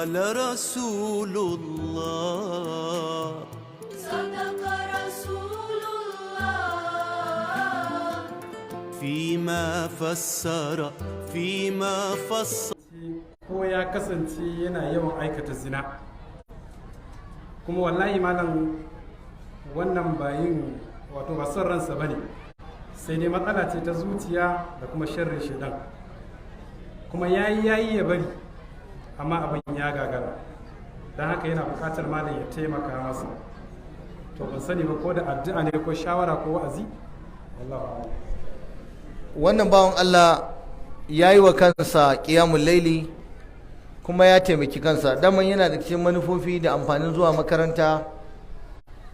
قال رسول الله. صدق رسول الله. فيما فسر فيما فسر. Ko ya kasance yana yawan aikata zina, kuma wallahi malam, wannan ba yin, wato ba son ransa ba ne, sai dai matsala ce ta zuciya da kuma sharrin shaidan. Kuma yayi yayi ya bari, amma abin ya gagara. Don haka yana bukatar malam ya taimaka masa. To, ban sani ba ko da addu'a ne ko shawara ko wa'azi, wallahu a'lam. Wannan bawan Allah ya yi wa kansa ƙiyamun laili kuma ya taimaki kansa. Daman yana da cikin manufofi da amfanin zuwa makaranta,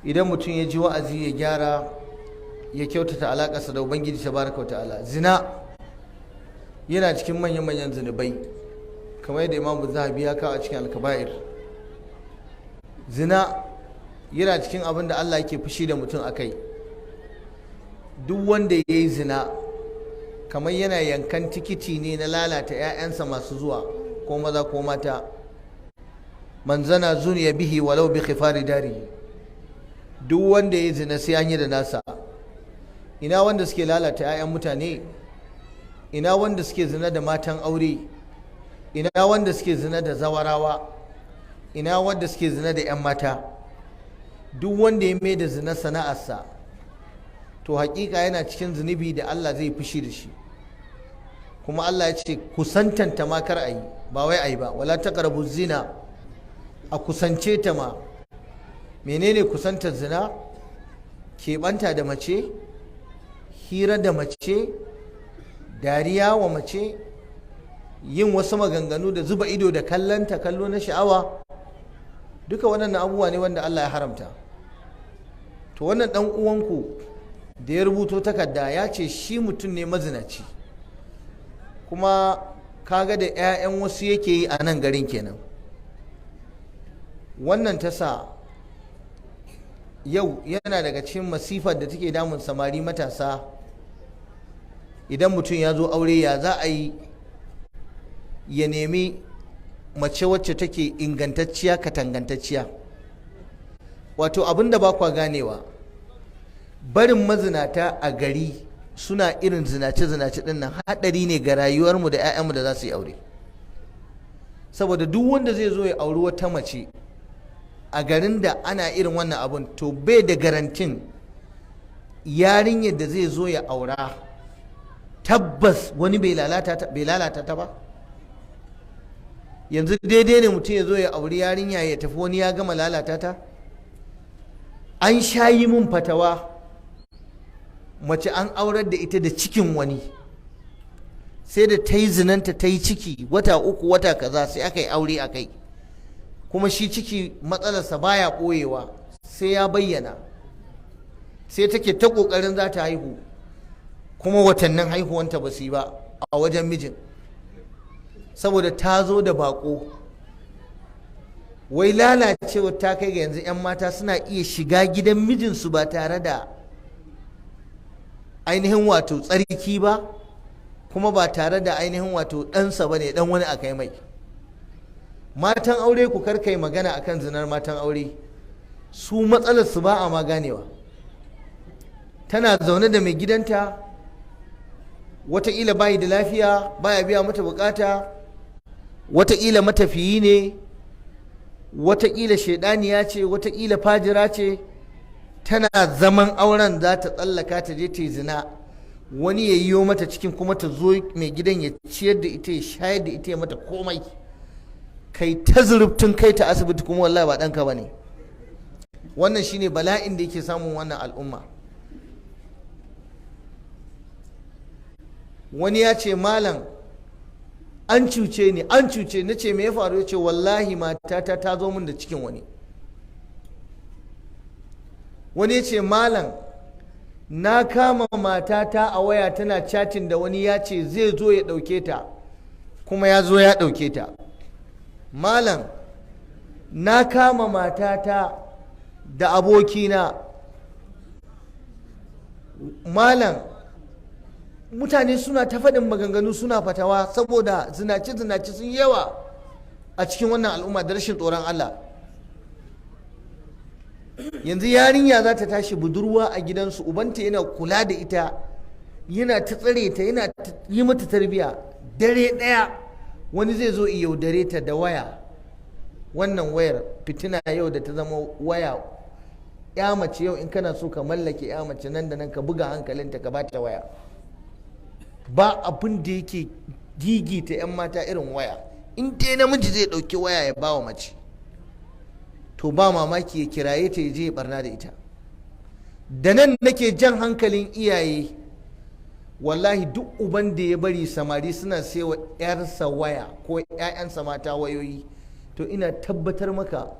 idan mutum ya ji wa'azi ya gyara, ya kyautata alaƙarsa da Ubangiji tabaraka wa ta'ala. Zina yana cikin manyan-manyan zunubai, kamar yadda Imamu Zahabi ya kawo a cikin Alkaba'ir. Zina yana cikin abin da Allah yake fushi da mutum akai. Duk wanda ya yi zina kamar yana yankan tikiti ne na lalata 'ya'yansa masu zuwa, ko maza ko mata. من زنى زني به ولو بخفار داره. Duk wanda ya zina sai an yi da nasa. Ina wanda suke lalata 'ya'yan mutane? Ina wanda suke zina da matan aure? Ina wanda suke zina da zawarawa? Ina wanda suke zina da 'yan mata? Duk wanda ya mai da zina sana'arsa, to hakika yana cikin zunubi da Allah zai fushi da shi. Kuma Allah ya ce kusantanta ma kar a yi, ba wai a yi ba. ولا تقربوا الزنا. A kusance ta ma. Menene kusantar zina? Keɓanta da mace, hira da mace, dariya wa mace, yin wasu maganganu da zuba ido da kallonta kallo na sha'awa. Duka waɗannan abubuwa ne wanda Allah ya haramta. To, wannan ɗan uwanku da ya rubuto takarda ya ce shi mutum ne mazinaci, kuma kaga da 'ya'yan wasu yake yi a nan garin kenan. Wannan ta sa yau yana daga cikin masifar da take damun samari matasa. Idan mutum ya zo aure, ya za a yi ya nemi mace wacce take ingantacciya, katangantacciya? Wato abin da ba kwa ganewa, barin mazinata a gari suna irin zinace-zinace din nan haɗari ne ga rayuwarmu da 'ya'yanmu da za su yi aure. Saboda duk wanda zai zo ya auri wata mace a garin da ana irin wannan abun, to bai da garantin yarinyar da zai zo ya aura tabbas wani bai lalata ta ba. Yanzu daidai ne mutum ya zo ya auri yarinya, ya tafi, wani ya gama lalata ta? An sha yi mun fatawa, mace an aurar da ita da cikin wani, sai da ta yi zinanta, ta yi ciki wata 3, wata kaza, sai aka yi aure a kai. Kuma shi ciki matsalarsa baya ɓoyewa, sai ya bayyana. Sai take ta ƙoƙarin za ta haihu, kuma watannin haihuwanta ba su yi ba a wajen mijin, saboda ta zo da baƙo. Wai lalacewa ta kai ga yanzu 'yan mata suna iya shiga gidan mijinsu ba tare da ainihin wato tsarki ba, kuma ba tare da ainihin wato ɗansa ba ne, ɗan wani a kai mai. Matan aure, ku karkai magana akan zinar matan aure. Su matsalar su ba a ma ganewa. Tana zaune da mai gidanta, wataƙila bayi da lafiya, baya biya mata bukata, wataƙila matafiyi ne, wataƙila shaidaniya ce, wataƙila fajira ce. Tana zaman auren za ta tsallaka ta je ta yi zina, wani ya yiwo mata cikin, kuma ta zo mai gidan ya ciyar da ita, ya shayar da ita, ya mata komai. Kai ta zurubtun kai ta asibiti, kuma wallahi ba ɗanka ba ne. Wannan shine bala'in da yake samun wannan al'umma. Wani ya ce, "Malam, an cuce ni, an cuce." Na ce, "Me ya faru?" Ya ce, "Wallahi matata ta zo min da cikin wani." Wani ya ce, "Malam, na kama matata a waya tana chatting da wani, ya ce zai zo ya ɗauke ta, kuma ya zo ya ɗauke ta. Malam, na kama matata da abokina." Malam, mutane suna ta faɗin maganganu, suna fatawa, saboda zinace-zinace sun yawa. A cikin wannan al'umma da rashin tsoron Allah. Yanzu yarinya za ta tashi budurwa a gidansu, ubanta yana kula da ita, yana ta tsare ta, yana yi mata tarbiya. Dare ɗaya wani zai zo yaudare ta da waya. Wannan wayar fitina yau da ta zama waya. Ya mace yau, in kana so ka mallake ya mace nan da nan, ka buga hankalinta ka bata waya. Ba abin da yake gigita 'yan mata irin waya. In dai namiji zai ɗauki waya ya bawa mace, to ba mamaki ya kiraye ta, ya je ya barna da ita. Da nan nake jan hankalin iyaye: wallahi duk uban da ya bari samari suna saiwa 'yarsa waya ko 'ya'yansa mata wayoyi, to ina tabbatar maka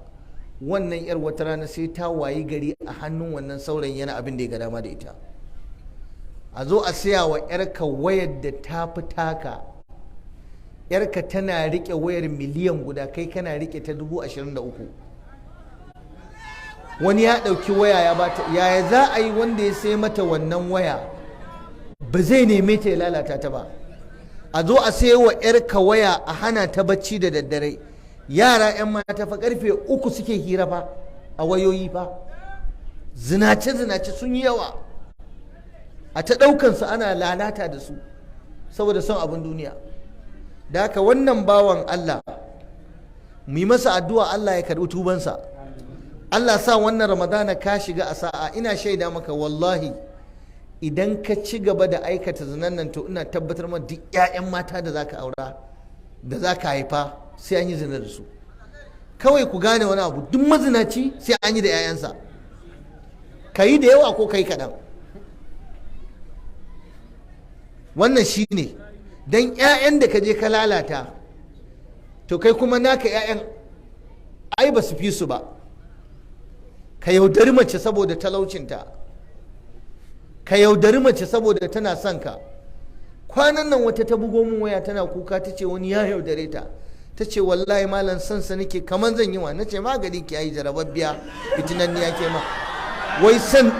wannan 'yar wata rana sai ta wayi gari a hannun wannan saurayin, yana abin da ya ga dama da ita. A zo a saya wa 'yarka wayar da ta fi taka. 'Yarka tana rike wayar miliyan 1, kai kana rike ta 23,000. Wani ya ɗauki waya ya bata. Yaya za a yi wanda ya sai mata wannan waya ba zai neme ta ya lalata ta ba? A zo a sai wa 'yarka waya a hana ta bacci da daddare. Yara 'yan mata fa karfe 3 suke hira fa a wayoyi fa. Zinace zinace sun yi yawa, a ta ɗaukansu ana lalata da su saboda son abin duniya. Da haka wannan bawan Allah, mu yi masa addu'a, Allah ya karɓi tubansa, Allah sa wannan Ramadana ka shiga a sa'a. Ina shaida maka, wallahi idan ka ci gaba da aikata zinan nan, to ina tabbatar ma duk 'ya'yan mata da zaka aura, da zaka haifa, sai an yi zina da su. Kawai ku gane wani abu: duk mazinaci sai an yi da 'ya'yansa, ka yi da yawa ko ka yi kaɗan. Wannan shi ne don 'ya'yan da ka je ka lalata, to kai kuma naka 'ya'yan ai ba su fi su ba. Ka yaudari mace saboda talaucinta, ka yaudari mace saboda tana son ka. Kwanan nan wata ta bugo min waya tana kuka, ta ce wani ya yaudare ta. Ta ce, "Wallahi malam, son sa nake kamar zan yi wa." Na ce, "Magani ki yayi, jarababbiya, fitinanniya ke ma." Wai san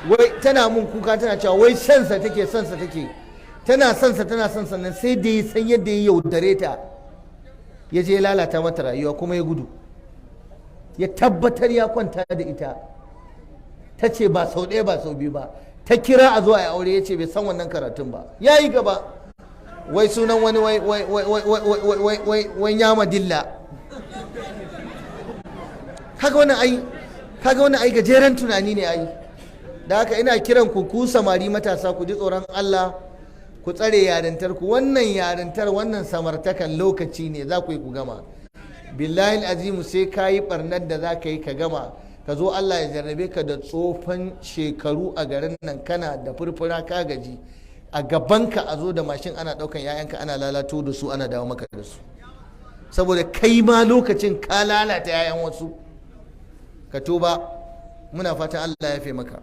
wai tana mun kuka tana cewa wai son sa take, son sa take, tana son sa, tana son sa nan, sai da ya san yadda ya yaudare ta, ya je lalata mata rayuwa, kuma ya gudu. Ya tabbatar ya kwanta da ita. Ta ce ba sau ɗaya ba sau biyu ba. Ta kira a zo a yi aure, ya ce bai san wannan karatun ba, ya yi gaba. Wai sunan wani wai wai wai wai wai wai wai wai nyama dilla. Kaga wannan ai gajeren tunani ne ai. Da haka ina kiran ku, ku samari matasa, ku ji tsoron Allah, ku tsare yarintar ku. Wannan yarintar, wannan samartakan lokaci ne, za ku yi ku gama. Billahi azimu, sai ka yi barnar da za ka yi ka gama, ka zo Allah ya jarrabe ka da tsofan shekaru a garin nan, kana da furfura, ka gaji, a gabanka a zo da mashin ana daukan 'ya'yanka ana lalato da su, ana dawo maka da su, saboda kai ma lokacin ka lalata 'ya'yan wasu. Ka tuba, muna fatan Allah ya fi maka.